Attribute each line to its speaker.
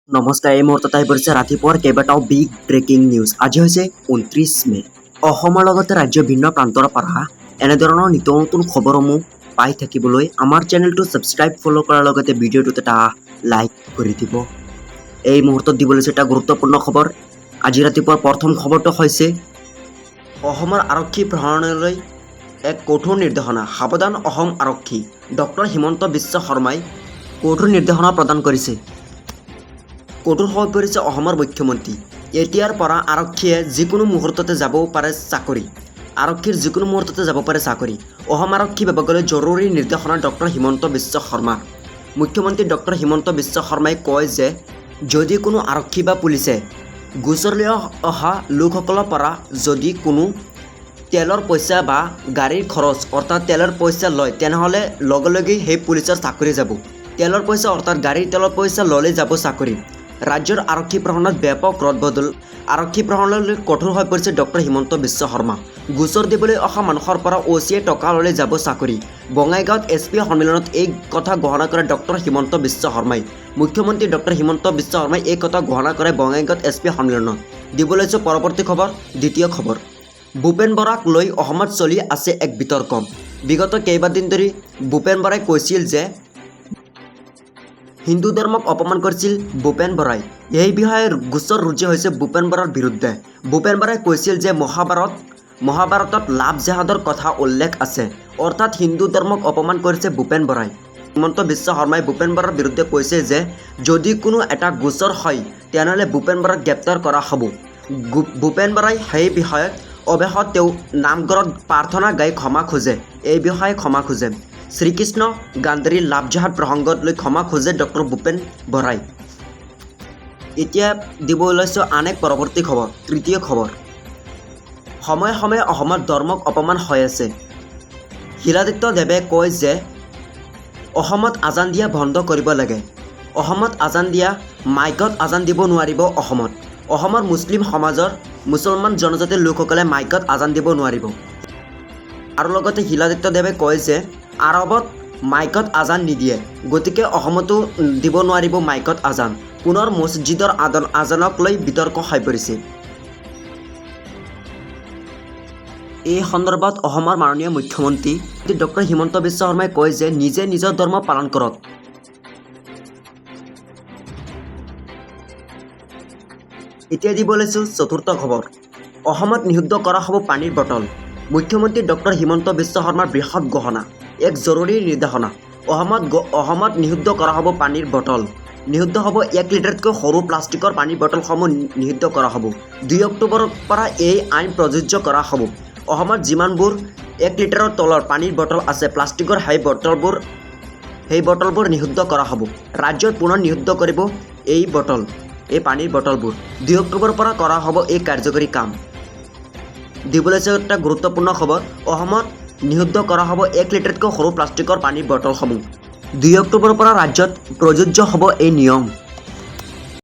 Speaker 1: নমস্কাৰ, এই মুহূৰ্তত আহি পৰিছে ৰাতিপুৱাৰ কেইবাটাও বিগ ব্ৰেকিং নিউজ। আজি হৈছে 29 মে'। অসমৰ লগতে ৰাজ্যৰ ভিন্ন প্ৰান্তৰ পৰা এনেধৰণৰ নিত্য নতুন খবৰসমূহ পাই থাকিবলৈ আমাৰ চেনেলটো ছাবস্ক্ৰাইব, ফ'ল' কৰাৰ লগতে ভিডিঅ'টোত এটা লাইক কৰি দিব। এই মুহূৰ্তত দিব লৈছে এটা গুৰুত্বপূৰ্ণ খবৰ। আজি ৰাতিপুৱাৰ প্ৰথম খবৰটো হৈছে অসমৰ আৰক্ষী প্ৰশাসনলৈ এক কঠোৰ নিৰ্দেশনা। সাৱধান অসম আৰক্ষী। ডক্টৰ হিমন্ত বিশ্ব শৰ্মাই কঠোৰ নিৰ্দেশনা প্ৰদান কৰিছে। কঠোৰ হৈ পৰিছে অসমৰ মুখ্যমন্ত্ৰী। এতিয়াৰ পৰা আৰক্ষীয়ে যিকোনো মুহূৰ্ততে যাবও পাৰে চাকৰি। আৰক্ষীৰ যিকোনো মুহূৰ্ততে যাব পাৰে চাকৰি। অসম আৰক্ষী বিভাগলৈ জৰুৰী নিৰ্দেশনা ডক্টৰ হিমন্ত বিশ্ব শৰ্মাৰ। মুখ্যমন্ত্ৰী ডক্টৰ হিমন্ত বিশ্ব শৰ্মাই কয় যে যদি কোনো আৰক্ষী বা পুলিচে গোচৰ লৈ অহা লোকসকলৰ পৰা যদি কোনো তেলৰ পইচা বা গাড়ীৰ খৰচ, অৰ্থাৎ তেলৰ পইচা লয়, তেনেহ'লে লগে লগেই সেই পুলিচৰ চাকৰি যাব। তেলৰ পইচা, অৰ্থাৎ গাড়ীৰ তেলৰ পইচা ল'লে যাব চাকৰি। ৰাজ্যৰ আৰক্ষী প্ৰশাসনত ব্যাপক ৰদবদল। আৰক্ষী প্ৰশাসনলৈ কঠোৰ হৈ পৰিছে ডক্টৰ হিমন্ত বিশ্ব শৰ্মা। গোচৰ দিবলৈ অহা মানুহৰ পৰা অ' চিয়ে টকা ল'লে যাব চাকৰি। বঙাইগাঁৱত এছ পি সন্মিলনত এই কথা ঘোষণা কৰে ডক্টৰ হিমন্ত বিশ্ব শৰ্মাই। মুখ্যমন্ত্ৰী ডক্টৰ হিমন্ত বিশ্ব শৰ্মাই এই কথা ঘোষণা কৰে বঙাইগাঁৱত এছ পি সন্মিলনত। দিব লৈছোঁ পৰৱৰ্তী খবৰ, দ্বিতীয় খবৰ। ভূপেন বৰাক লৈ অসমত চলি আছে এক বিতৰ্ক। বিগত কেইবাদিন ধৰি ভূপেন বৰাই কৈছিল যে হিন্দু ধৰ্মক অপমান কৰিছিল ভূপেন বৰাই। এই বিষয়ে গোচৰ ৰুজু হৈছে ভূপেন বৰাৰ বিৰুদ্ধে। ভূপেন বৰাই কৈছিল যে মহাভাৰতত লাভ জেহাদৰ কথা উল্লেখ আছে, অৰ্থাৎ হিন্দু ধৰ্মক অপমান কৰিছে ভূপেন বৰাই। হিমন্ত বিশ্ব শৰ্মাই ভূপেন বৰাৰ বিৰুদ্ধে কৈছে যে যদি কোনো এটা গোচৰ হয়, তেনেহ'লে ভূপেন বৰাক গ্ৰেপ্তাৰ কৰা হ'ব। ভূপেন বৰাই সেই বিষয়ত অৱেশত তেওঁ নামঘৰত প্ৰাৰ্থনা গাই ক্ষমা খোজে। এই বিষয়ে ক্ষমা খোজে। শ্ৰীকৃষ্ণ গান্ধাৰীৰ লাভ জেহাদ প্ৰসংগত লৈ ক্ষমা খোজে ডক্টৰ ভূপেন বৰাই। এতিয়া দিব ওলাইছোঁ আন এক পৰৱৰ্তী খবৰ, তৃতীয় খবৰ। সময়ে সময়ে অসমত ধৰ্মক অপমান হৈ আছে। শিলাদিত্য দেৱে কয় যে অসমত আজান দিয়া বন্ধ কৰিব লাগে। অসমত আজান দিয়া, মাইকত আজান দিব নোৱাৰিব অসমত। অসমৰ মুছলিম সমাজৰ মুছলমান জনজাতিৰ লোকসকলে মাইকত আজান দিব নোৱাৰিব। আৰু লগতে শিলাদিত্য দেৱে কয় যে আৰৱত মাইকত আজান নিদিয়ে, গতিকে অসমতো দিব নোৱাৰিব মাইকত আজান। পুনৰ মছজিদৰ আজানক লৈ বিতৰ্ক হৈ পৰিছে। এই সন্দৰ্ভত অসমৰ মাননীয় মুখ্যমন্ত্ৰী ডক্টৰ হিমন্ত বিশ্ব শৰ্মাই কয় যে নিজে নিজৰ ধৰ্ম পালন কৰক। এতিয়া দিব লৈছোঁ চতুৰ্থ খবৰ। অসমত নিষিদ্ধ কৰা হ'ব পানীৰ বটল। মুখ্যমন্ত্ৰী ডক্টৰ হিমন্ত বিশ্ব শৰ্মাৰ বৃহৎ ঘোষণা, এক জৰুৰী নিৰ্দেশনা। অসমত নিষিদ্ধ কৰা হ'ব পানীৰ বটল। নিষিদ্ধ হ'ব 1 লিটাৰতকৈ সৰু প্লাষ্টিকৰ পানীৰ বটলসমূহ নিষিদ্ধ কৰা হ'ব। 2 অক্টোবৰৰ পৰা এই আইন প্ৰযোজ্য কৰা হ'ব। অসমত যিমানবোৰ 1 লিটাৰৰ তলৰ পানীৰ বটল আছে প্লাষ্টিকৰ, সেই বটলবোৰ নিষিদ্ধ কৰা হ'ব। ৰাজ্যত পুনৰ নিষিদ্ধ কৰিব এই পানীৰ বটলবোৰ। 2 অক্টোবৰৰ পৰা কৰা হ'ব এই কাৰ্যকৰী কাম। দিব লৈছে এটা গুৰুত্বপূৰ্ণ খবৰ। অসমত নিষিদ্ধ কৰা হ'ব 1 লিটাৰতকৈ সৰু প্লাষ্টিকৰ পানীৰ বটলসমূহ। 2 অক্টোবৰৰ পৰা ৰাজ্যত প্ৰযোজ্য হ'ব এই নিয়ম।